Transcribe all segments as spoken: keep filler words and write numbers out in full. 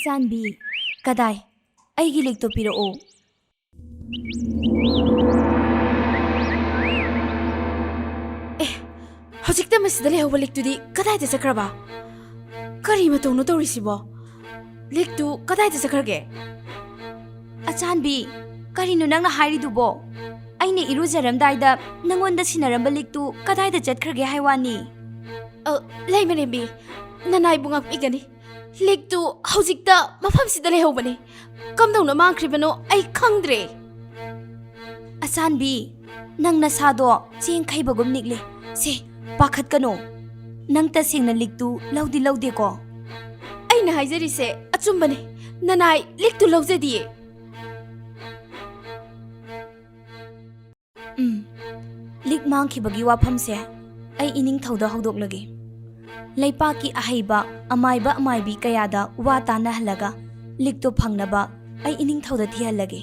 ꯇꯥꯟꯕꯤ, ꯀꯗꯥꯏ? ꯑꯩꯒꯤ ꯂꯤꯛꯇꯣ ꯄꯤꯔꯛꯑꯣ꯫ ꯑꯦ, ꯍꯧꯖꯤꯛꯇ ꯃꯁꯤꯗ ꯂꯩꯍꯧꯕ ꯂꯤꯛꯇꯨꯗꯤ ꯀꯗꯥꯏꯗ ꯆꯠꯈ꯭ꯔꯕ? ꯀꯔꯤ ꯃꯇꯧꯅꯣ ꯇꯧꯔꯤꯁꯤꯕꯣ? ꯂꯤꯛꯇꯨ ꯀꯗꯥꯏꯗ ꯆꯠꯈ꯭ꯔꯒꯦ? ꯑꯆꯥꯟꯕꯤ, ꯀꯔꯤꯅꯣ ꯅꯪꯅ ꯍꯥꯏꯔꯤꯗꯨꯕꯣ? ꯑꯩꯅ ꯏꯔꯨꯖꯔꯝꯗꯥꯏꯗ ꯅꯪꯉꯣꯟꯗ ꯁꯤꯟꯅꯔꯝꯕ ꯂꯤꯛꯇꯨ ꯀꯗꯥꯏꯗ ꯆꯠꯈ꯭ꯔꯒꯦ ꯍꯥꯏ ꯋꯥꯅꯤ? ꯑ, ꯂꯩꯃꯔꯦꯝꯕꯤ, ꯅꯅꯥꯏꯕꯨ ꯉꯥꯛꯄꯤꯒꯅꯤ꯫ ꯂꯤꯛꯇꯨ ꯍꯧꯖꯤꯛꯇ ꯃꯐꯝꯁꯤꯗ ꯂꯩꯍꯧꯕꯅꯤ꯫ ꯀꯝꯗꯧꯅ ꯃꯥꯡꯈ꯭ꯔꯤꯕꯅꯣ ꯑꯩ ꯈꯪꯗ꯭ꯔꯦ꯫ ꯑꯆꯥꯟꯕꯤ, ꯅꯪ ꯅꯁꯥꯗꯣ ꯆꯦꯡ ꯈꯩꯕꯒꯨꯝ ꯅꯤꯛꯂꯦ꯫ ꯁꯦ, ꯄꯥꯈꯠꯀꯅꯨ꯫ ꯅꯪ ꯇꯁꯦꯡꯅ ꯂꯤꯛꯇꯨ ꯂꯧꯗꯤ ꯂꯧꯗꯦꯀꯣ? ꯑꯩꯅ ꯍꯥꯏꯖꯔꯤꯁꯦ ꯑꯆꯨꯝꯕꯅꯤ꯫ ꯅꯅꯥꯏ ꯂꯤꯛꯇꯨ ꯂꯧꯖꯗꯤꯌꯦ꯫ ꯎꯝ, ꯂꯤꯛ ꯃꯥꯡꯈꯤꯕꯒꯤ ꯋꯥꯐꯝꯁꯦ ꯑꯩ ꯏꯅꯤꯡꯊꯧꯗ ꯍꯧꯗꯣꯛꯂꯒꯦ꯫ ꯂꯩꯄꯥꯛꯀꯤ ꯑꯍꯩꯕ ꯑꯃꯥꯏꯕ ꯑꯃꯥꯏꯕꯤ ꯀꯌꯥꯗ ꯋꯥ ꯇꯥꯅꯍꯜꯂꯒ ꯂꯤꯛꯇꯣ ꯐꯪꯅꯕ ꯑꯩ ꯏꯅꯤꯡꯊꯧꯗ ꯊꯤꯍꯜꯂꯒꯦ꯫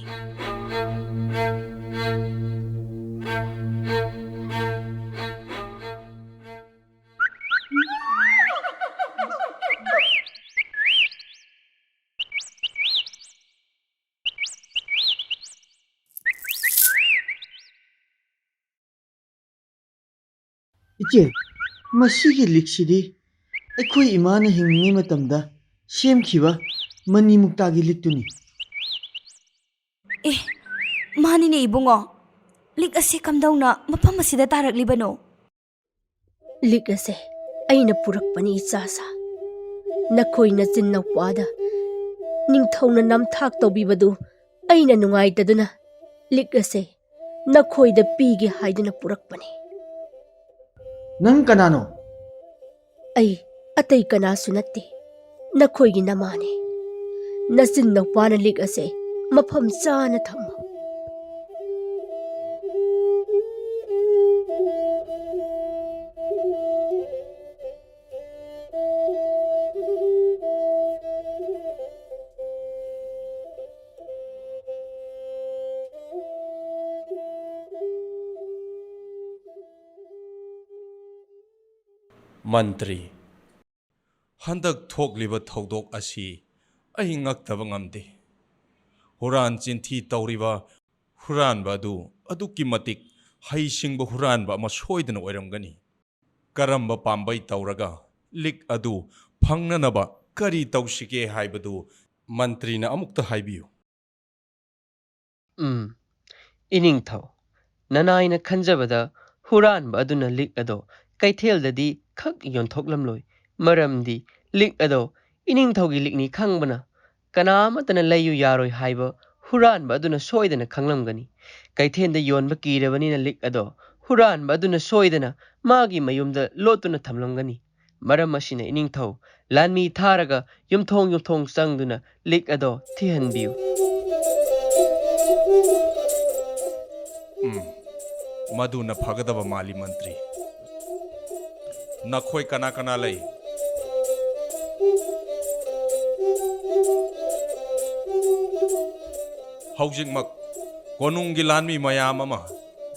ꯏꯆꯦ, ꯃꯁꯤꯒꯤ ꯂꯤꯛꯁꯤꯗꯤ ꯑꯩꯈꯣꯏ ꯏꯃꯥꯅ ꯍꯤꯡꯂꯤꯉꯩ ꯃꯇꯝꯗ ꯁꯦꯝꯈꯤꯕ ꯃꯅꯤ ꯃꯨꯛꯇꯥꯒꯤ ꯂꯤꯛꯇꯨꯅꯤ꯫ ꯑꯦ, ꯃꯥꯅꯤꯅꯦ ꯏꯕꯨꯡꯉꯣ, ꯂꯤꯛ ꯑꯁꯤ ꯀꯝꯗꯧꯅ ꯃꯐꯝ ꯑꯁꯤꯗ ꯇꯥꯔꯛꯂꯤꯕꯅꯣ? ꯂꯤꯛ ꯑꯁꯦ ꯑꯩꯅ ꯄꯨꯔꯛꯄꯅꯤ ꯏꯆꯥꯁꯥ꯫ ꯅꯈꯣꯏ ꯅꯆꯤꯟ ꯅꯧꯄꯥꯗ ꯅꯤꯡꯊꯧꯅ ꯅꯝꯊꯥꯛ ꯇꯧꯕꯤꯕꯗꯨ ꯑꯩꯅ ꯅꯨꯡꯉꯥꯏꯇꯗꯨꯅ ꯂꯤꯛ ꯑꯁꯦ ꯅꯈꯣꯏꯗ ꯄꯤꯒꯦ ꯍꯥꯏꯗꯨꯅ ꯄꯨꯔꯛꯄꯅꯤ꯫ ꯅꯪ ꯀꯅꯥꯅꯣ? ꯑꯩ ꯑꯇꯩ ꯀꯅꯥꯁꯨ ꯅꯠꯇꯦ, ꯅꯈꯣꯏꯒꯤ ꯅꯃꯥꯅꯦ꯫ ꯅꯆꯤꯟ ꯅꯧꯄꯥꯅ ꯂꯤꯛ ꯑꯁꯦ ꯃꯐꯝ ꯆꯥꯅ ꯊꯝꯃꯨ꯫ ꯃꯟꯇ꯭ꯔꯤ꯫ ꯍꯟꯗꯛ ꯊꯣꯛꯂꯤꯕ ꯊꯧꯗꯣꯛ ꯑꯁꯤ ꯑꯩ ꯉꯛꯇꯕ ꯉꯝꯗꯦ꯫ ꯍꯨꯔꯥꯟ ꯆꯤꯟꯊꯤ ꯇꯧꯔꯤꯕ ꯍꯨꯔꯥꯟꯕ ꯑꯗꯨ ꯑꯗꯨꯛꯀꯤ ꯃꯇꯤꯛ ꯍꯩꯁꯤꯡꯕ ꯍꯨꯔꯥꯟꯕ ꯑꯃ ꯁꯣꯏꯗꯅ ꯑꯣꯏꯔꯝꯒꯅꯤ꯫ ꯀꯔꯝꯕ ꯄꯥꯝꯕꯩ ꯇꯧꯔꯒ ꯂꯤꯛ ꯑꯗꯨ ꯐꯪꯅꯅꯕ ꯀꯔꯤ ꯇꯧꯁꯤꯒꯦ ꯍꯥꯏꯕꯗꯨ ꯃꯟꯇ꯭ꯔꯤꯅ ꯑꯃꯨꯛꯇ ꯍꯥꯏꯕꯤꯌꯨ꯫ ꯎꯝ, ꯏꯅꯤꯡꯊꯧ, ꯅꯅꯥꯏꯅ ꯈꯟꯖꯕꯗ ꯍꯨꯔꯥꯟꯕ ꯑꯗꯨꯅ ꯂꯤꯛ ꯑꯗꯣ ꯀꯩꯊꯦꯜꯗꯗꯤ ꯈꯛ ꯌꯣꯟꯊꯣꯛꯂꯝꯂꯣꯏ, ꯃꯔꯝꯗꯤ ꯂꯤꯛ ꯑꯗꯣ ꯏꯅꯤꯡꯊꯧꯒꯤ ꯂꯤꯛꯅꯤ ꯈꯪꯕꯅ ꯀꯅꯥ ꯑꯃꯠꯇꯅ ꯂꯩꯌꯨ ꯌꯥꯔꯣꯏ ꯍꯥꯏꯕ ꯍꯨꯔꯥꯟꯕ ꯑꯗꯨꯅ ꯁꯣꯏꯗꯅ ꯈꯪꯂꯝꯒꯅꯤ꯫ ꯀꯩꯊꯦꯜꯗ ꯌꯣꯟꯕ ꯀꯤꯔꯕꯅꯤꯅ ꯂꯤꯛ ꯑꯗꯣ ꯍꯨꯔꯥꯟꯕ ꯑꯗꯨꯅ ꯁꯣꯏꯗꯅ ꯃꯥꯒꯤ ꯃꯌꯨꯝꯗ ꯂꯣꯠꯇꯨꯅ ꯊꯝꯂꯝꯒꯅꯤ꯫ ꯃꯔꯝ ꯑꯁꯤꯅ ꯏꯅꯤꯡꯊꯧ ꯂꯥꯟꯃꯤ ꯊꯥꯔꯒ ꯌꯨꯝꯊꯣꯡ ꯌꯨꯝꯊꯣꯡ ꯆꯪꯗꯨꯅ ꯂꯤꯛ ꯑꯗꯣ ꯊꯤꯍꯟꯕꯤꯌꯨ꯫ ꯎꯝ, ꯃꯗꯨꯅ ꯐꯒꯗꯕ ꯃꯥꯜꯂꯤ, ꯃꯟꯇ꯭ꯔꯤ꯫ ꯅꯈꯣꯏ ꯀꯅꯥ ꯀꯅꯥ ꯂꯩ? ꯍꯧꯖꯤꯛꯃꯛ ꯀꯣꯅꯨꯡꯒꯤ ꯂꯥꯟꯃꯤ ꯃꯌꯥꯝ ꯑꯃ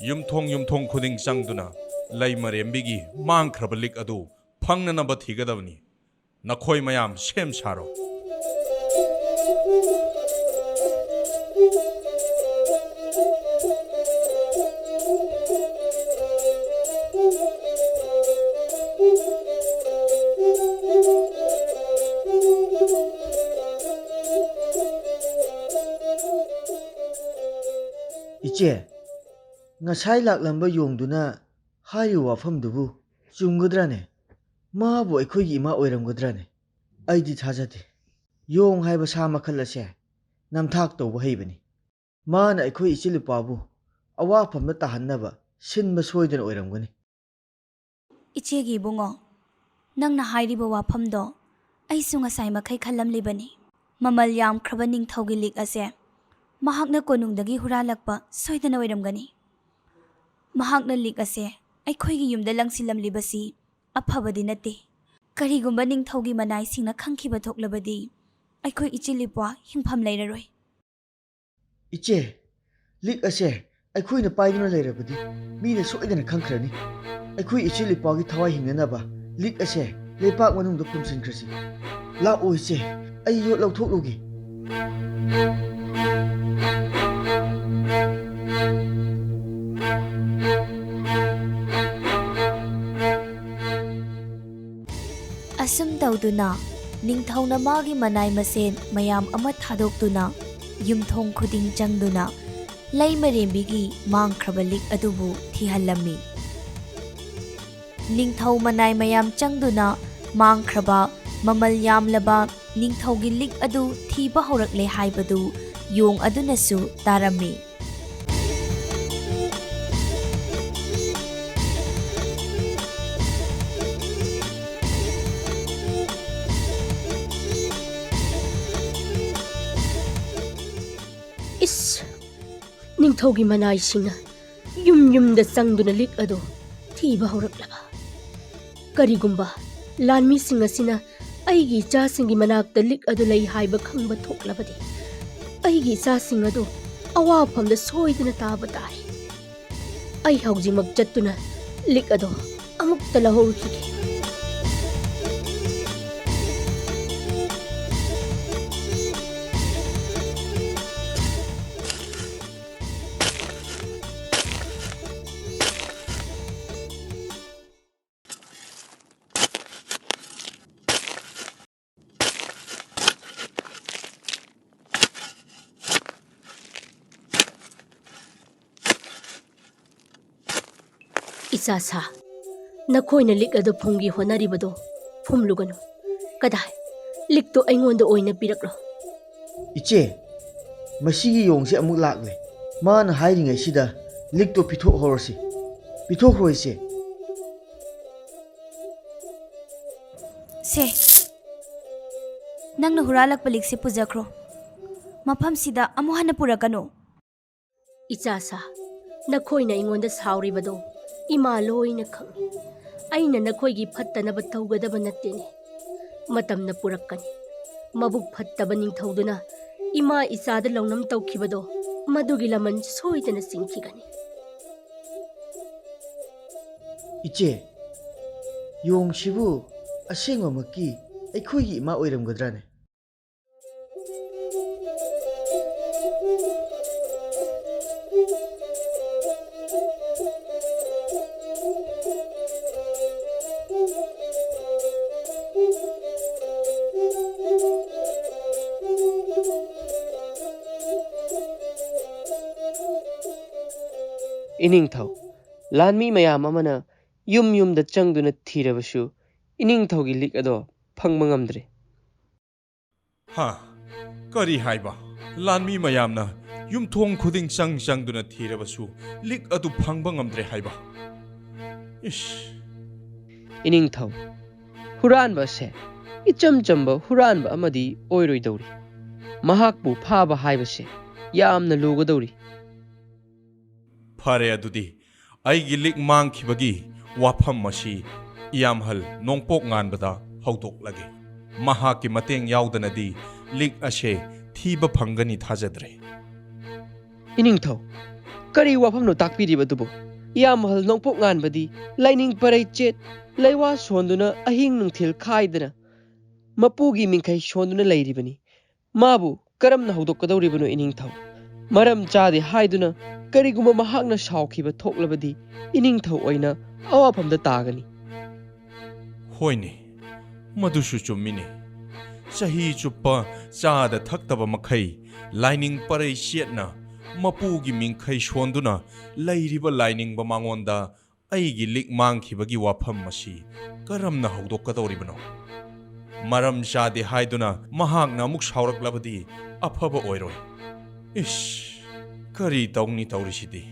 ꯌꯨꯝꯊꯣꯡ ꯌꯨꯝꯊꯣꯡ ꯈꯨꯗꯤꯡ ꯆꯪꯗꯨꯅ ꯂꯩꯃꯔꯦꯝꯕꯤꯒꯤ ꯃꯥꯡꯈ꯭ꯔꯕ ꯂꯤꯛ ꯑꯗꯨ ꯐꯪꯅꯅꯕ ꯊꯤꯒꯗꯕꯅꯤ꯫ ꯅꯈꯣꯏ ꯃꯌꯥꯝ ꯁꯦꯝ ꯁꯥꯔꯣ꯫ ꯏꯆꯦ, ꯉꯁꯥꯏ ꯂꯥꯛꯂꯝꯕ ꯌꯣꯡꯗꯨꯅ ꯍꯥꯏꯔꯤꯕ ꯋꯥꯐꯝꯗꯨꯕꯨ ꯆꯨꯝꯒꯗ꯭ꯔꯥꯅꯦ? ꯃꯥꯕꯨ ꯑꯩꯈꯣꯏꯒꯤ ꯏꯃꯥ ꯑꯣꯏꯔꯝꯒꯗ꯭ꯔꯥꯅꯦ? ꯑꯩꯗꯤ ꯊꯥꯖꯗꯦ꯫ ꯌꯣꯡ ꯍꯥꯏꯕ ꯁꯥ ꯃꯈꯜ ꯑꯁꯦ ꯅꯝꯊꯥꯛ ꯇꯧꯕ ꯍꯩꯕꯅꯤ꯫ ꯃꯥꯅ ꯑꯩꯈꯣꯏ ꯏꯆꯤꯜ ꯏꯄꯥꯕꯨ ꯑꯋꯥꯐꯝꯗ ꯇꯥꯍꯟꯅꯕ ꯁꯤꯟꯕ ꯁꯣꯏꯗꯅ ꯑꯣꯏꯔꯝꯒꯅꯤ꯫ ꯏꯆꯦꯒꯤ ꯏꯕꯨꯡꯉꯣ, ꯅꯪꯅ ꯍꯥꯏꯔꯤꯕ ꯋꯥꯐꯝꯗꯣ ꯑꯩꯁꯨ ꯉꯁꯥꯏ ꯃꯈꯩ ꯈꯜꯂꯝꯂꯤꯕꯅꯤ꯫ ꯃꯃꯜ ꯌꯥꯝꯈ꯭ꯔꯕ ꯅꯤꯡꯊꯧꯒꯤ ꯂꯤꯛ ꯑꯁꯦ ꯃꯍꯥꯛꯅ ꯀꯣꯅꯨꯡꯗꯒꯤ ꯍꯨꯔꯥꯜꯂꯛꯄ ꯁꯣꯏꯗꯅ ꯑꯣꯏꯔꯝꯒꯅꯤ꯫ ꯃꯍꯥꯛꯅ ꯂꯤꯛ ꯑꯁꯦ ꯑꯩꯈꯣꯏꯒꯤ ꯌꯨꯝꯗ ꯂꯪꯁꯤꯜꯂꯝꯂꯤꯕꯁꯤ ꯑꯐꯕꯗꯤ ꯅꯠꯇꯦ꯫ ꯀꯔꯤꯒꯨꯝꯕ ꯅꯤꯡꯊꯧꯒꯤ ꯃꯅꯥꯏꯁꯤꯡꯅ ꯈꯪꯈꯤꯕ ꯊꯣꯛꯂꯕꯗꯤ ꯑꯩꯈꯣꯏ ꯏꯆꯤꯜ ꯏꯄ꯭ꯋꯥ ꯍꯤꯡꯐꯝ ꯂꯩꯔꯔꯣꯏ꯫ ꯏꯆꯦ, ꯂꯤꯛ ꯑꯁꯦ ꯑꯩꯈꯣꯏꯅ ꯄꯥꯏꯗꯨꯅ ꯂꯩꯔꯕꯗꯤ ꯃꯤꯅ ꯁꯣꯏꯗꯅ ꯈꯪꯈ꯭ꯔꯅꯤ꯫ ꯑꯩꯈꯣꯏ ꯏꯆꯤꯜ ꯏꯄ꯭ꯋꯥꯒꯤ ꯊꯋꯥꯏ ꯍꯤꯡꯅꯅꯕ ꯂꯤꯛ ꯑꯁꯦ ꯂꯩꯄꯥꯛ ꯃꯅꯨꯡꯗ ꯐꯨꯝꯖꯤꯟꯈ꯭ꯔꯁꯤ꯫ ꯂꯥꯛꯑꯣ ꯏꯆꯦ, ꯑꯩ ꯌꯣꯠ ꯂꯧꯊꯣꯛꯂꯨꯒꯦ꯫ ꯑꯁꯨꯝ ꯇꯧꯗꯨꯅ ꯅꯤꯡꯊꯧꯅ ꯃꯥꯒꯤ ꯃꯅꯥꯏ ꯃꯁꯦꯟ ꯃꯌꯥꯝ ꯑꯃ ꯊꯥꯗꯣꯛꯇꯨꯅ ꯌꯨꯝꯊꯣꯡ ꯈꯨꯗꯤꯡ ꯆꯪꯗꯨꯅ ꯂꯩꯃꯔꯦꯝꯕꯤꯒꯤ ꯃꯥꯡꯈ꯭ꯔꯕ ꯂꯤꯛ ꯑꯗꯨꯕꯨ ꯊꯤꯍꯜꯂꯝꯃꯤ꯫ ꯅꯤꯡꯊꯧ ꯃꯅꯥꯏ ꯃꯌꯥꯝ ꯆꯪꯗꯨꯅ ꯃꯥꯡꯈ꯭ꯔꯕ ꯃꯃꯜ ꯌꯥꯝꯂꯕ ꯅꯤꯡꯊꯧꯒꯤ ꯂꯤꯛ ꯑꯗꯨ ꯊꯤꯕ ꯍꯧꯔꯛꯂꯦ ꯍꯥꯏꯕꯗꯨ ꯌꯣꯡ ꯑꯗꯨꯅꯁꯨ ꯇꯥꯔꯝꯃꯤ꯫ ꯏꯁ! ꯅꯤꯡꯊꯧꯒꯤ ꯃꯅꯥꯏꯁꯤꯡꯅ ꯌꯨꯝ ꯌꯨꯝꯗ ꯆꯪꯗꯨꯅ ꯂꯤꯛ ꯑꯗꯨ ꯊꯤꯕ ꯍꯧꯔꯛꯂꯕ꯫ ꯀꯔꯤꯒꯨꯝꯕ ꯂꯥꯟꯃꯤꯁꯤꯡ ꯑꯁꯤꯅ ꯑꯩꯒꯤ ꯏꯆꯥꯁꯤꯡꯒꯤ ꯃꯅꯥꯛꯇ ꯂꯤꯛ ꯑꯗꯨ ꯂꯩ ꯍꯥꯏꯕ ꯈꯪꯕ ꯊꯣꯛꯂꯕꯗꯤ, ꯑꯩꯒꯤ ꯏꯆꯥꯁꯤꯡ ꯑꯗꯨ ꯑꯋꯥꯐꯝꯗ ꯁꯣꯏꯗꯅ ꯇꯥꯕ ꯇꯥꯔꯦ꯫ ꯑꯩ ꯍꯧꯖꯤꯛꯃꯛ ꯆꯠꯇꯨꯅ ꯂꯤꯛ ꯑꯗꯣ ꯑꯃꯨꯛꯇ ꯂꯧꯍꯧꯔꯨꯈꯤꯒꯦ꯫ ꯏꯆꯥ ꯁꯥ, ꯅꯈꯣꯏꯅ ꯂꯤꯛ ꯑꯗꯨ ꯐꯨꯝꯒꯦ ꯍꯣꯠꯅꯔꯤꯕꯗꯣ ꯐꯨꯝꯂꯨꯒꯅꯨ꯫ ꯀꯗꯥꯏ? ꯂꯤꯛꯇꯣ ꯑꯩꯉꯣꯟꯗ ꯑꯣꯏꯅ ꯄꯤꯔꯛꯂꯣ꯫ ꯏꯆꯦ, ꯃꯁꯤꯒꯤ ꯌꯣꯡꯁꯦ ꯑꯃꯨꯛ ꯂꯥꯛꯂꯦ꯫ ꯃꯥꯅ ꯍꯥꯏꯔꯤꯉꯩꯁꯤꯗ ꯂꯤꯛꯇꯣ ꯄꯤꯊꯣꯛꯍꯧꯔꯁꯤ꯫ ꯄꯤꯊꯣꯛꯈ꯭ꯔꯣ, ꯏꯆꯦ꯫ ꯁꯦ, ꯅꯪꯅ ꯍꯨꯔꯥꯜꯂꯛꯄ ꯂꯤꯛꯁꯦ ꯄꯨꯖꯈ꯭ꯔꯣ꯫ ꯃꯐꯝꯁꯤꯗ ꯑꯃꯨꯛ ꯍꯟꯅ ꯄꯨꯔꯛꯀꯅꯨ꯫ ꯏꯆꯥ ꯁꯥ, ꯅꯈꯣꯏꯅ ꯑꯩꯉꯣꯟꯗ ꯁꯥꯎꯔꯤꯕꯗꯣ ꯏꯃꯥ ꯂꯣꯏꯅ ꯈꯪꯏ꯫ ꯑꯩꯅ ꯅꯈꯣꯏꯒꯤ ꯐꯠꯇꯅꯕ ꯇꯧꯒꯗꯕ ꯅꯠꯇꯦꯅꯦ꯫ ꯃꯇꯝꯅ ꯄꯨꯔꯛꯀꯅꯤ꯫ ꯃꯕꯨꯛ ꯐꯠꯇꯕ ꯅꯤꯡꯊꯧꯗꯨꯅ ꯏꯃꯥ ꯏꯆꯥꯗ ꯂꯧꯅꯝ ꯇꯧꯈꯤꯕꯗꯣ, ꯃꯗꯨꯒꯤ ꯂꯃꯟ ꯁꯣꯏꯗꯅ ꯆꯤꯡꯈꯤꯒꯅꯤ꯫ ꯏꯆꯦ, ꯌꯣꯡꯁꯤꯕꯨ ꯑꯁꯦꯡꯕꯃꯛꯀꯤ ꯑꯩꯈꯣꯏꯒꯤ ꯏꯃꯥ ꯑꯣꯏꯔꯝꯒꯗ꯭ꯔꯥꯅꯦ? ꯏꯅꯤꯡꯊꯧ, ꯂꯥꯟꯃꯤ ꯃꯌꯥꯝ ꯑꯃꯅ ꯌꯨꯝ ꯌꯨꯝꯗ ꯆꯪꯗꯨꯅ ꯊꯤꯔꯕꯁꯨ ꯏꯅꯤꯡꯊꯧꯒꯤ ꯂꯤꯛ ꯑꯗꯣ ꯐꯪꯕ ꯉꯝꯗ꯭ꯔꯦ꯫ ꯍꯥ? ꯀꯔꯤ ꯍꯥꯏꯕ? ꯂꯥꯟꯃꯤ ꯃꯌꯥꯝꯅ ꯌꯨꯝꯊꯣꯡ ꯈꯨꯗꯤꯡ ꯆꯪ ꯆꯪꯗꯨꯅ ꯊꯤꯔꯕꯁꯨ ꯂꯤꯛ ꯑꯗꯨ ꯐꯪꯕ ꯉꯝꯗ꯭ꯔꯦ ꯍꯥꯏꯕ? ꯏꯁ! ꯏꯅꯤꯡꯊꯧ, ꯍꯨꯔꯥꯟꯕ ꯑꯁꯦ ꯏꯆꯝ ꯆꯝꯕ ꯍꯨꯔꯥꯟꯕ ꯑꯃꯗꯤ ꯑꯣꯏꯔꯣꯏꯗꯧꯔꯤ꯫ ꯃꯍꯥꯛꯄꯨ ꯐꯥꯕ ꯍꯥꯏꯕꯁꯦ ꯌꯥꯝꯅ ꯂꯨꯒꯗꯧꯔꯤ꯫ ꯐꯔꯦ, ꯑꯗꯨꯗꯤ ꯑꯩꯒꯤ ꯂꯤꯛ ꯃꯥꯡꯈꯤꯕꯒꯤ ꯋꯥꯐꯝ ꯑꯁꯤ ꯏꯌꯥꯝꯍꯜ ꯅꯣꯡꯄꯣꯛ ꯉꯥꯟꯕꯗ ꯍꯧꯗꯣꯛꯂꯒꯦ꯫ ꯃꯍꯥꯛꯀꯤ ꯃꯇꯦꯡ ꯌꯥꯎꯗꯅꯗꯤ ꯂꯤꯛ ꯑꯁꯦ ꯊꯤꯕ ꯐꯪꯒꯅꯤ ꯊꯥꯖꯗ꯭ꯔꯦ꯫ ꯏꯅꯤꯡꯊꯧ, ꯀꯔꯤ ꯋꯥꯐꯝꯅꯣ ꯇꯥꯛꯄꯤꯔꯤꯕꯗꯨꯕꯨ? ꯏꯌꯥꯝꯍꯜ ꯅꯣꯡꯄꯣꯛ ꯉꯥꯟꯕꯗꯤ ꯂꯥꯏꯅꯤꯡ ꯄꯔꯩ ꯆꯦꯠ, ꯂꯩꯋꯥ ꯁꯣꯟꯗꯨꯅ ꯑꯍꯤꯡ ꯅꯨꯡꯊꯤꯜ ꯈꯥꯏꯗꯅ ꯃꯄꯨꯒꯤ ꯃꯤꯡꯈꯩ ꯁꯣꯟꯗꯨꯅ ꯂꯩꯔꯤꯕꯅꯤ꯫ ꯃꯥꯕꯨ ꯀꯔꯝꯅ ꯍꯧꯗꯣꯛꯀꯗꯧꯔꯤꯕꯅꯣ ꯏꯅꯤꯡꯊꯧ? ꯃꯔꯝ ꯆꯥꯗꯦ ꯍꯥꯏꯗꯨꯅ ꯀꯔꯤꯒꯨꯝꯕ ꯃꯍꯥꯛꯅ ꯁꯥꯎꯈꯤꯕ ꯊꯣꯛꯂꯕꯗꯤ ꯏꯅꯤꯡꯊꯧ ꯑꯣꯏꯅ ꯑꯋꯥꯐꯝꯗ ꯇꯥꯒꯅꯤ꯫ ꯍꯣꯏꯅꯦ, ꯃꯗꯨꯁꯨ ꯆꯨꯝꯃꯤꯅꯦ꯫ ꯆꯍꯤ ꯆꯨꯞꯄ ꯆꯥꯗ ꯊꯛꯇꯕ ꯃꯈꯩ ꯂꯥꯏꯅꯤꯡ ꯄꯔꯩ ꯆꯦꯠꯅ ꯃꯄꯨꯒꯤ ꯃꯤꯡꯈꯩ ꯁꯣꯟꯗꯨꯅ ꯂꯩꯔꯤꯕ ꯂꯥꯏꯅꯤꯡꯕ ꯃꯉꯣꯟꯗ ꯑꯩꯒꯤ ꯂꯤꯛ ꯃꯥꯡꯈꯤꯕꯒꯤ ꯋꯥꯐꯝ ꯑꯁꯤ ꯀꯔꯝꯅ ꯍꯧꯗꯣꯛꯀꯗꯧꯔꯤꯕꯅꯣ? ꯃꯔꯝ ꯆꯥꯗꯦ ꯍꯥꯏꯗꯨꯅ ꯃꯍꯥꯛꯅ ꯑꯃꯨꯛ ꯁꯥꯎꯔꯛꯂꯕꯗꯤ ꯑꯐꯕ ꯑꯣꯏꯔꯣꯏ꯫ ꯏꯁ, ꯀꯔꯤ ꯇꯧꯅꯤ ꯇꯧꯔꯤꯁꯤꯗꯤ?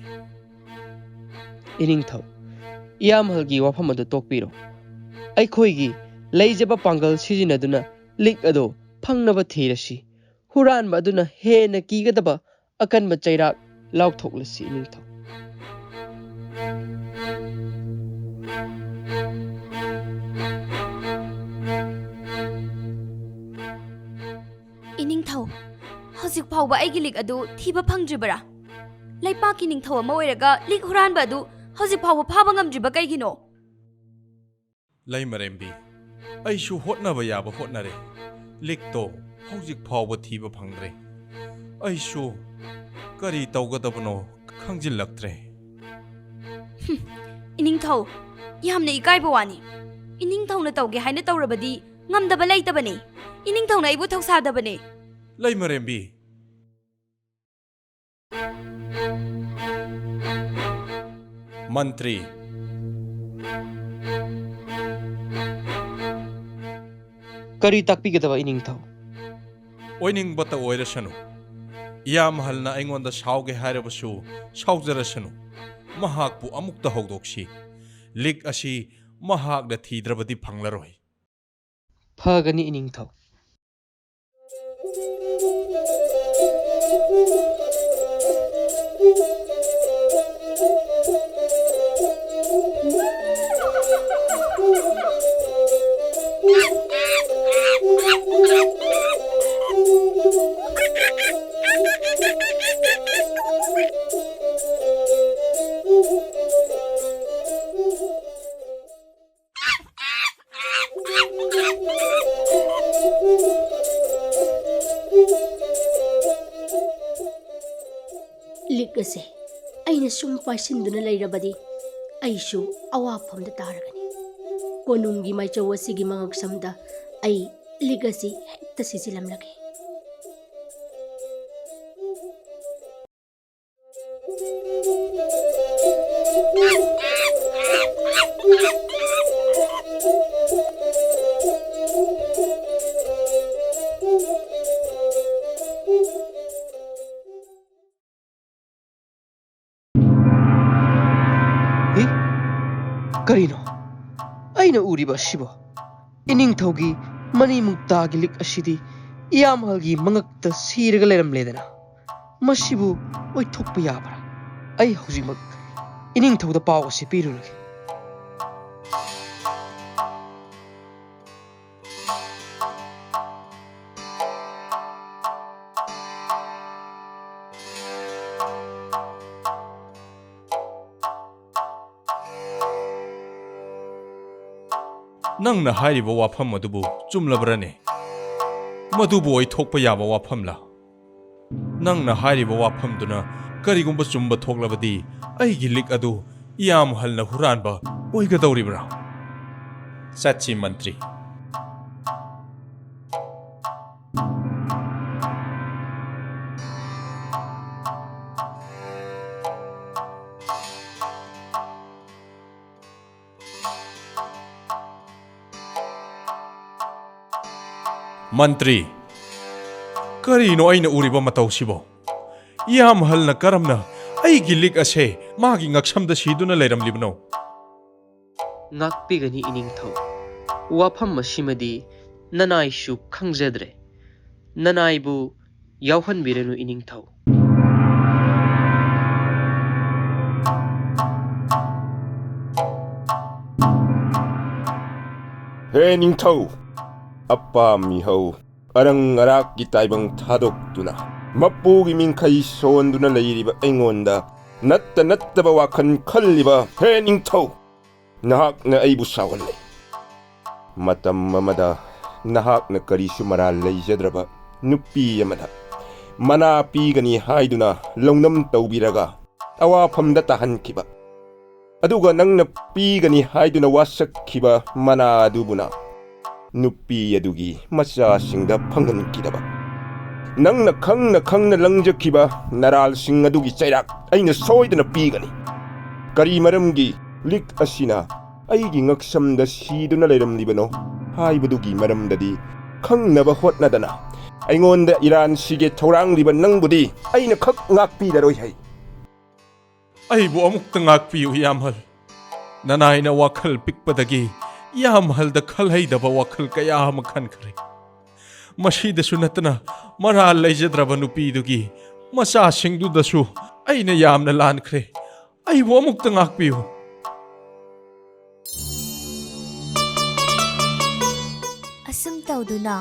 ꯏꯅꯤꯡꯊꯧ, ꯏꯌꯥꯝꯍꯜꯒꯤ ꯋꯥꯐꯝ ꯑꯗꯨ ꯇꯣꯛꯄꯤꯔꯣ꯫ ꯑꯩꯈꯣꯏꯒꯤ ꯂꯩꯖꯕ ꯄꯥꯡꯒꯜ ꯁꯤꯖꯤꯟꯅꯗꯨꯅ ꯂꯤꯛ ꯑꯗꯨ ꯐꯪꯅꯕ ꯊꯤꯔꯁꯤ꯫ ꯍꯨꯔꯥꯟꯕ ꯑꯗꯨꯅ ꯍꯦꯟꯅ ꯀꯤꯒꯗꯕ ꯑꯀꯟꯕ ꯆꯩꯔꯥꯛ ꯂꯥꯎꯊꯣꯛꯂꯁꯤ ꯏꯅꯤꯡꯊꯧ꯫ ꯏꯅꯤꯡꯊꯧ, ꯍꯧꯖꯤꯛ ꯐꯥꯎꯕ ꯑꯩꯒꯤ ꯂꯤꯛ ꯑꯗꯨ ꯊꯤꯕ ꯐꯪꯗ꯭ꯔꯤꯕꯔꯥ? ꯂꯩꯄꯥꯛꯀꯤ ꯅꯤꯡꯊꯧ ꯑꯃ ꯑꯣꯏꯔꯒ ꯂꯤꯛ ꯍꯨꯔꯥꯟꯕ ꯑꯗꯨ ꯍꯧꯖꯤꯛ ꯐꯥꯎꯕ ꯐꯥꯕ ꯉꯝꯗ꯭ꯔꯤꯕ ꯀꯩꯒꯤꯅꯣ? ꯂꯩꯃꯔꯦꯝꯕꯤ, ꯑꯩꯁꯨ ꯍꯣꯠꯅꯕ ꯌꯥꯕ ꯍꯣꯠꯅꯔꯦ꯫ ꯂꯤꯛꯇꯣ ꯍꯧꯖꯤꯛ ꯐꯥꯎꯕ ꯊꯤꯕ ꯐꯪꯗ꯭ꯔꯦ꯫ ꯑꯩꯁꯨ ꯀꯔꯤ ꯇꯧꯒꯗꯕꯅꯣ ꯈꯪꯖꯤꯜꯂꯛꯇ꯭ꯔꯦ꯫ ꯏꯅꯤꯡꯊꯧ, ꯌꯥꯝꯅ ꯏꯀꯥꯏꯕ ꯋꯥꯅꯤ꯫ ꯏꯅꯤꯡꯊꯧꯅ ꯇꯧꯒꯦ ꯍꯥꯏꯅ ꯇꯧꯔꯕꯗꯤ ꯉꯝꯗꯕ ꯂꯩꯇꯕꯅꯤ꯫ ꯏꯅꯤꯡꯊꯧꯅ ꯑꯩꯕꯨ ꯊꯧꯁꯥꯗꯕꯅꯤ꯫ ꯂꯩꯃꯔꯦꯝꯕꯤ, ꯃꯟꯇ꯭ꯔꯤ꯫ ꯀꯔꯤ ꯇꯥꯛꯄꯤꯒꯗꯕ, ꯏꯅꯤꯡꯊꯧ? ꯑꯣꯏꯅꯤꯡꯕꯇ ꯑꯣꯏꯔꯁꯅꯨ꯫ ꯏꯌꯥꯝꯍꯜꯅ ꯑꯩꯉꯣꯟꯗ ꯁꯥꯎꯒꯦ ꯍꯥꯏꯔꯕꯁꯨ ꯁꯥꯎꯖꯔꯁꯅꯨ꯫ ꯃꯍꯥꯛꯄꯨ ꯑꯃꯨꯛꯇ ꯍꯧꯗꯣꯛꯁꯤ꯫ ꯂꯤꯛ ꯑꯁꯤ ꯃꯍꯥꯛꯅ ꯊꯤꯗ꯭ꯔꯕꯗꯤ ꯐꯪꯂꯔꯣꯏ꯫ ꯐꯒꯅꯤ, ꯏꯅꯤꯡꯊꯧ꯫ ꯂꯤꯛ ꯑꯁꯦ ꯑꯩꯅ ꯁꯨꯝ ꯄꯥꯏꯁꯤꯟꯗꯨꯅ ꯂꯩꯔꯕꯗꯤ ꯑꯩꯁꯨ ꯑꯋꯥꯐꯝꯗ ꯇꯥꯔꯒꯅꯤ꯫ ꯀꯣꯅꯨꯡꯒꯤ ꯃꯥꯏꯆꯧ ꯑꯁꯤꯒꯤ ꯃꯉꯛꯁꯝꯗ ꯑꯩ ꯂꯤꯛ ꯑꯁꯤ ꯍꯦꯛꯇ ꯁꯤꯖꯤꯜꯂꯝꯂꯒꯦ꯫ ꯀꯔꯤꯅꯣ ꯑꯩꯅ ꯎꯔꯤꯕ ꯑꯁꯤꯕꯣ? ꯏꯅꯤꯡꯊꯧꯒꯤ ꯃꯅꯤ ꯃꯨꯛꯇꯥꯒꯤ ꯂꯤꯛ ꯑꯁꯤꯗꯤ ꯏꯌꯥꯝꯍꯜꯒꯤ ꯃꯉꯛꯇ ꯁꯤꯔꯒ ꯂꯩꯔꯝꯂꯦꯗꯅ꯫ ꯃꯁꯤꯕꯨ ꯑꯣꯏꯊꯣꯛꯄ ꯌꯥꯕ꯭ꯔꯥ? ꯑꯩ ꯍꯧꯖꯤꯛꯃꯛ ꯏꯅꯤꯡꯊꯧꯗ ꯄꯥꯎ ꯑꯁꯤ ꯄꯤꯔꯨꯔꯒꯦ꯫ ꯅꯪꯅ ꯍꯥꯏꯔꯤꯕ ꯋꯥꯐꯝ ꯑꯗꯨꯕꯨ ꯆꯨꯝꯂꯕ꯭ꯔꯅꯦ? ꯃꯗꯨꯕꯨ ꯑꯣꯏꯊꯣꯛꯄ ꯌꯥꯕ ꯋꯥꯐꯝꯂ? ꯅꯪꯅ ꯍꯥꯏꯔꯤꯕ ꯋꯥꯐꯝꯗꯨꯅ ꯀꯔꯤꯒꯨꯝꯕ ꯆꯨꯝꯕ ꯊꯣꯛꯂꯕꯗꯤ ꯑꯩꯒꯤ ꯂꯤꯛ ꯑꯗꯨ ꯏꯌꯥꯝꯍꯜꯅ ꯍꯨꯔꯥꯟꯕ ꯑꯣꯏꯒꯗꯧꯔꯤꯕ꯭ꯔꯥ? ꯆꯠꯁꯤ, ꯃꯟꯇ꯭ꯔꯤ꯫ ꯃꯟꯇ꯭ꯔꯤ, ꯀꯔꯤꯅꯣ ꯑꯩꯅ ꯎꯔꯤꯕ ꯃꯇꯧꯁꯤꯕꯣ? ꯏꯌꯥꯝꯍꯜꯅ ꯀꯔꯝꯅ ꯑꯩꯒꯤ ꯂꯤꯛ ꯑꯁꯦ ꯃꯥꯒꯤ ꯉꯛꯁꯝꯗ ꯁꯤꯗꯨꯅ ꯂꯩꯔꯝꯂꯤꯕꯅꯣ? ꯉꯥꯛꯄꯤꯒꯅꯤ ꯏꯅꯤꯡꯊꯧ꯫ ꯋꯥꯐꯝ ꯑꯁꯤꯃꯗꯤ ꯅꯅꯥꯏꯁꯨ ꯈꯪꯖꯗ꯭ꯔꯦ꯫ ꯅꯅꯥꯏꯕꯨ ꯌꯥꯎꯍꯟꯕꯤꯔꯅꯨ ꯏꯅꯤꯡꯊꯧ꯫ ꯍꯦ ꯅꯤꯡꯊꯧ, ꯑꯄꯥ ꯃꯤꯍꯧ, ꯑꯔꯪ ꯑꯔꯥꯛꯀꯤ ꯇꯥꯏꯕꯪ ꯊꯥꯗꯣꯛꯇꯨꯅ, ꯃꯄꯨꯒꯤ ꯃꯤꯡꯈꯩ ꯁꯣꯟꯗꯨꯅ ꯂꯩꯔꯤꯕ ꯑꯩꯉꯣꯟꯗ ꯅꯠꯇ ꯅꯠꯇꯕ ꯋꯥꯈꯜ ꯈꯜꯂꯤꯕ ꯍꯦ ꯅꯤꯡꯊꯧ, ꯅꯍꯥꯛꯅ ꯑꯩꯕꯨ ꯁꯥꯎꯍꯜꯂꯦ꯫ ꯃꯇꯝ ꯑꯃꯗ ꯅꯍꯥꯛꯅ ꯀꯔꯤꯁꯨ ꯃꯔꯥꯜ ꯂꯩꯖꯗ꯭ꯔꯕ ꯅꯨꯄꯤ ꯑꯃꯗ ꯃꯅꯥ ꯄꯤꯒꯅꯤ ꯍꯥꯏꯗꯨꯅ ꯂꯧꯅꯝ ꯇꯧꯕꯤꯔꯒ ꯑꯋꯥꯐꯝꯗ ꯇꯥꯍꯟꯈꯤꯕ, ꯑꯗꯨꯒ ꯅꯪꯅ ꯄꯤꯒꯅꯤ ꯍꯥꯏꯗꯨꯅ ꯋꯥꯁꯛꯈꯤꯕ ꯃꯅꯥ ꯑꯗꯨꯕꯨꯅ ꯅꯨꯄꯤ ꯑꯗꯨꯒꯤ ꯃꯆꯥꯁꯤꯡꯗ ꯐꯪꯍꯟꯈꯤꯗꯕ, ꯅꯪꯅ ꯈꯪꯅ ꯈꯪꯅ ꯂꯪꯖꯈꯤꯕ ꯅꯔꯥꯜꯁꯤꯡ ꯑꯗꯨꯒꯤ ꯆꯩꯔꯥꯛ ꯑꯩꯅ ꯁꯣꯏꯗꯅ ꯄꯤꯒꯅꯤ꯫ ꯀꯔꯤ ꯃꯔꯝꯒꯤ ꯂꯤꯛ ꯑꯁꯤꯅ ꯑꯩꯒꯤ ꯉꯛꯁꯝꯗ ꯁꯤꯗꯨꯅ ꯂꯩꯔꯝꯂꯤꯕꯅꯣ ꯍꯥꯏꯕꯗꯨꯒꯤ ꯃꯔꯝꯗꯗꯤ ꯈꯪꯅꯕ ꯍꯣꯠꯅꯗꯅ ꯑꯩꯉꯣꯟꯗ ꯏꯔꯥꯟ ꯁꯤꯒꯦ ꯊꯧꯔꯥꯡꯂꯤꯕ ꯅꯪꯕꯨꯗꯤ ꯑꯩꯅ ꯈꯛ ꯉꯥꯛꯄꯤꯔꯔꯣꯏ ꯍꯩ꯫ ꯑꯩꯕꯨ ꯑꯃꯨꯛꯇ ꯉꯥꯛꯄꯤꯌꯨ, ꯏꯌꯥꯝꯍꯜ꯫ ꯅꯅꯥꯏꯅ ꯋꯥꯈꯜ ꯄꯤꯛꯄꯗꯒꯤ ꯏꯌꯥꯝꯍꯜꯗ ꯈꯜꯍꯩꯗꯕ ꯋꯥꯈꯜ ꯀꯌꯥ ꯑꯃ ꯈꯟꯈ꯭ꯔꯦ꯫ ꯃꯁꯤꯗꯁꯨ ꯅꯠꯇꯅ ꯃꯔꯥꯜ ꯂꯩꯖꯗ꯭ꯔꯕ ꯅꯨꯄꯤꯗꯨꯒꯤ ꯃꯆꯥꯁꯤꯡꯗꯨꯗꯁꯨ ꯑꯩꯅ ꯌꯥꯝꯅ ꯂꯥꯟꯈ꯭ꯔꯦ꯫ ꯑꯩꯕꯨ ꯑꯃꯨꯛꯇ ꯉꯥꯛꯄꯤꯌꯨ꯫ ꯑꯁꯨꯝ ꯇꯧꯗꯨꯅ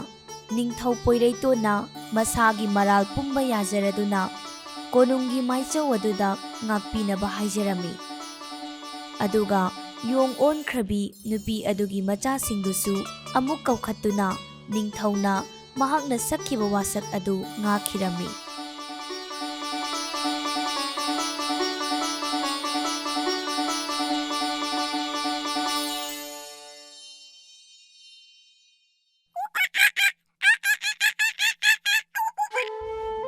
ꯅꯤꯡꯊꯧ ꯄꯣꯏꯔꯩꯇꯣꯟꯅ ꯃꯁꯥꯒꯤ ꯃꯔꯥꯜ ꯄꯨꯝꯕ ꯌꯥꯖꯔꯗꯨꯅ ꯀꯣꯅꯨꯡꯒꯤ ꯃꯥꯏꯆꯧ ꯑꯗꯨꯗ ꯉꯥꯛꯄꯤꯅꯕ ꯍꯥꯏꯖꯔꯝꯃꯤ꯫ ꯑꯗꯨꯒ ꯌꯣꯡ ꯑꯣꯟꯈ꯭ꯔꯕꯤ ꯅꯨꯄꯤ ꯑꯗꯨꯒꯤ ꯃꯆꯥꯁꯤꯡꯗꯨꯁꯨ ꯑꯃꯨꯛ ꯀꯧꯈꯠꯇꯨꯅ ꯅꯤꯡꯊꯧꯅ ꯃꯍꯥꯛꯅ ꯁꯛꯈꯤꯕ ꯋꯥꯁꯛ ꯑꯗꯨ ꯉꯥꯛꯈꯤꯔꯝꯃꯤ꯫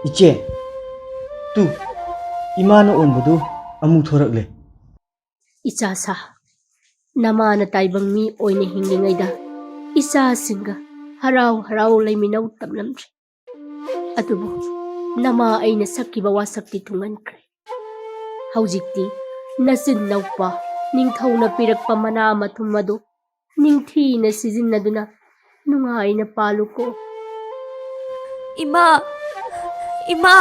ꯏꯆꯦ, ꯇꯨ, ꯏꯃꯥꯅ ꯑꯣꯟꯕꯗꯨ ꯑꯃꯨꯛ ꯊꯣꯔꯛꯂꯦ꯫ ꯏꯆꯥ ꯁꯥ, ꯅꯃꯥꯅ ꯇꯥꯏꯕꯪ ꯃꯤ ꯑꯣꯏꯅ ꯍꯤꯡꯂꯤꯉꯩꯗ ꯏꯆꯥꯁꯤꯡꯒ ꯍꯔꯥꯎ ꯍꯔꯥꯎ ꯂꯩꯃꯤꯟꯅꯧ ꯇꯝꯂꯝꯗ꯭ꯔꯦ꯫ ꯑꯗꯨꯕꯨ ꯅꯃꯥ ꯑꯩꯅ ꯁꯛꯈꯤꯕ ꯋꯥꯁꯛꯇꯤ ꯇꯨꯡꯍꯟꯈ꯭ꯔꯦ꯫ ꯍꯧꯖꯤꯛꯇꯤ ꯅꯆꯤꯟ ꯅꯧꯄꯥ ꯅꯤꯡꯊꯧꯅ ꯄꯤꯔꯛꯄ ꯃꯅꯥ ꯃꯊꯨꯝ ꯑꯗꯨ ꯅꯤꯡꯊꯤꯅ ꯁꯤꯖꯤꯟꯅꯗꯨꯅ ꯅꯨꯡꯉꯥꯏꯅ ꯄꯥꯜꯂꯨꯀꯣ꯫ ꯏꯃꯥ! ꯏꯃꯥ!